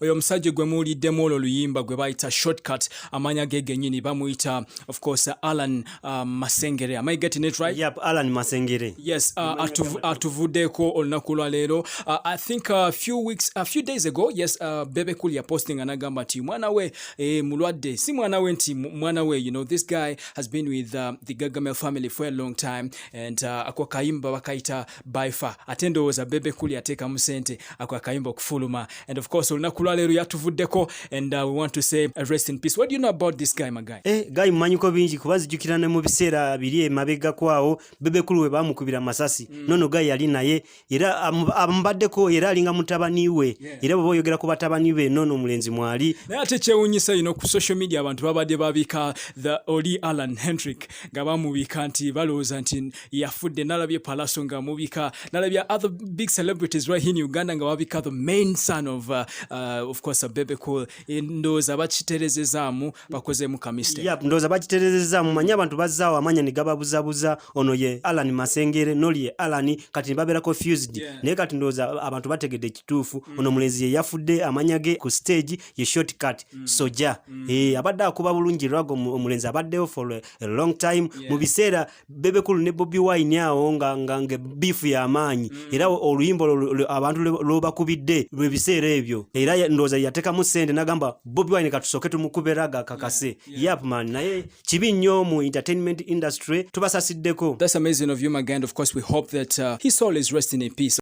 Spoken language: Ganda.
Oyo omusajja gwe muwuliddemu olwo oluyimba gwe bayita Shortcut, amanya ge gennyini bamuyita, of course, Alan Masengere. Am I getting it right? Yep, Alan Masengere. Yes, atuvuddeko olunaku lwa leero. I think a few weeks, a few days ago, yes, Bebe Cool yapostinga n'agamba nti mwana we mulwadde. Si mwana we nti mwana we, this guy has been with the Gagamel family for a long time and ako kayimba bakayita By Far. Ate ndowooza Bebe Cool yateekamu sente ako akayimba okufuluma. And of course, olunaku lwa leero yatuvuddeko and we want to say rest in peace. What do you know about this guy, my guy? Guy mumanyiko bingi kuba zijjukira ne mu biseera biri emabegako awo Bebe Cool we baamukubira masasi. Nono guy yali naye era amubaddeko era alinga mutabani we. Era bw'oba oyogera ku batabani be, nono omulenzi mwali. Naye ate kyewuunyisa ino, ku social media abantu babadde babika the oli Alan Hendrick nga bamubika nti balowooza nti yafudde. Nalabye Palaso nga mubika, nalabye other big celebrities right here in Uganda nga babika the main son of course, Bebe Cool. Ndowooza bakiterezezaamu, bakozeemu ka mistake. Yep, ndowooza bakiterezezaamu. Manyi abantu bazzaawo amanya ne gababuzabuza, ono ye Alan Masengere, noli ye Alan, kati ne babeera confused. Naye kati ndowooza abantu bategedde ekituufu. Ono omulenzi ye yafudde, amanya ge ku stage ye Shortcut Soja. Abadde akuba bulungi ragga. Omulenzi abaddewo for a long time. Mu biseera Bebe Cool ne Bobi Wine awo nga beef y'amaanyi, era oluyimba olwo abantu lwobakubidde lwe biseera ebyo. Era ndowooza yateekamu sente n'agamba Bobi Wine katusooke tumukube ragga kakase. Yap man, naye kibi nnyo mu entertainment industry, tubasasiddeko. That's amazing of you, my guy. And of course, we hope that his soul is resting in peace.